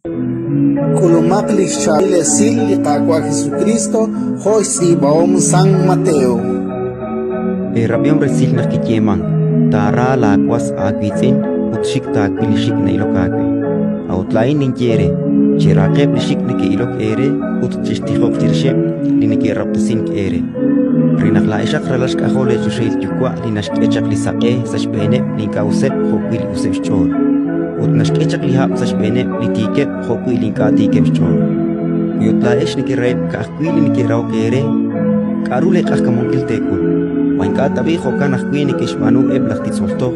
K'ulumaq li xchaab'il esil li Qaawa' Jesukriist jo' xtz'iib'ahom San Mateo. Eerab'ihom resil naq kiyeemank, Taara laawas aawiitz'in ut xik' taawil li xik' na'ilok aawe. A'ut laa'in ninye eere: cherahaqeb' li xik' neke'ilok eere ut chextijoq chirixeb' li neke'rahob'tesink eere, re naq laa'exaq ralal xk'ajol leechoxahil Yuwa' li naxk'e chaq li saq'e sa' xb'eeneb' li ink'a' useb' jo'wi' li useb' xch'ool, ut naxk'e chaq li hab' sa' xb'eeneb' li tiikeb' jo'wi' li ink'a' tiikeb' xch'ool. Wi ut laa'ex nekeraheb' ka'ajwi' li neke'rahok eere, k'aru leeq'ajkamunkil teek'ul? Ma ink'a' tab'i' jo'kan ajwi' neke'xb'aanu eb' laj titz'ol toj?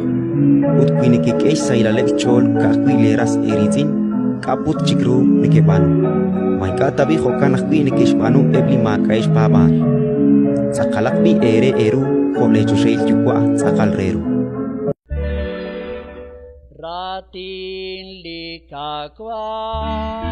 Ut wi nekek'e xsahilaleb' xch'ool ka'ajwi' leeras eeriitz'in, k'a' put chik ru nekeb'aanu? Ma ink'a' tab'i' jo'kan ajwi' neke'xb'aanu eb' li maak'a'eb' xpaab'aal? Tz'aqalaq b'i' eere eeru jo' leechoxahil Yuwa' tz'aqal re ru. Raatin li Qaawa'.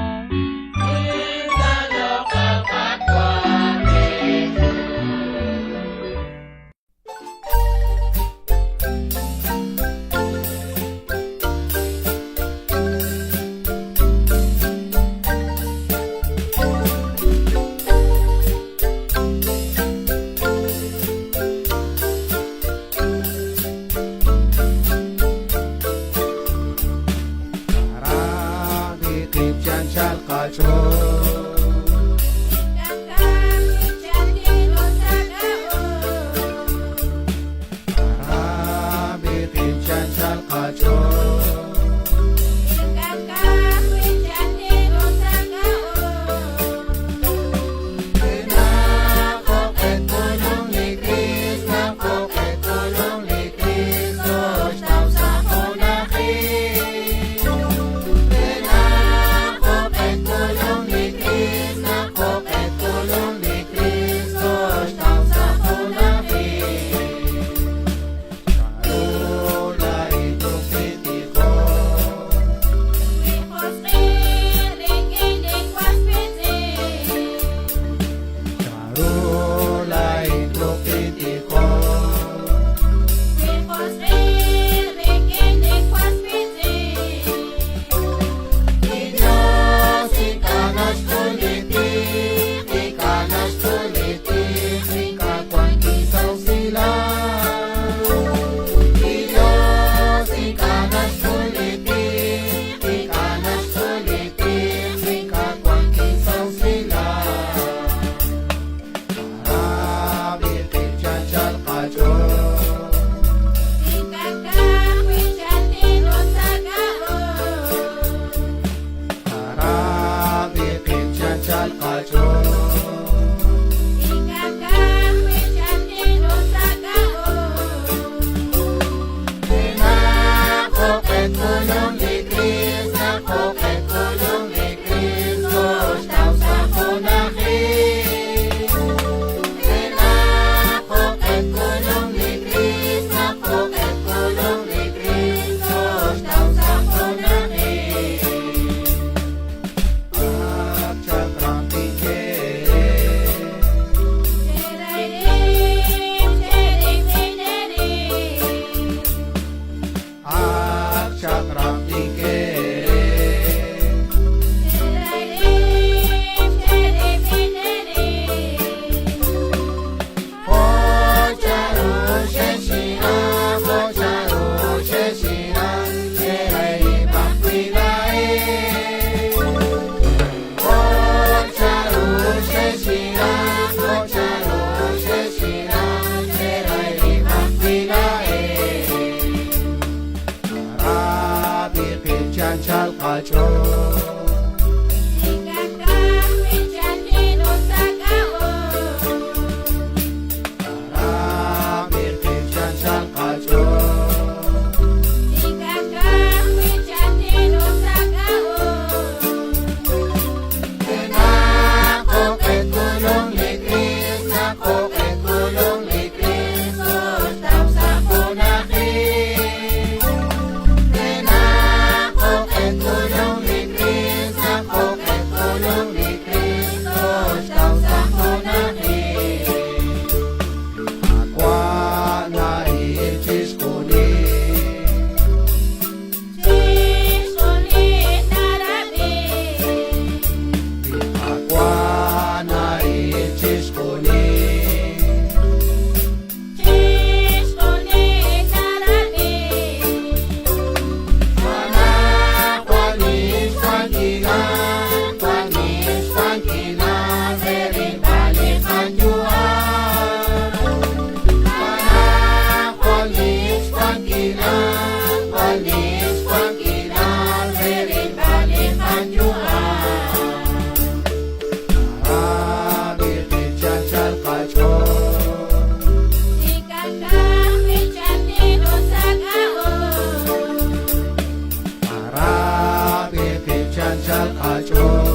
Anchal qach'ool.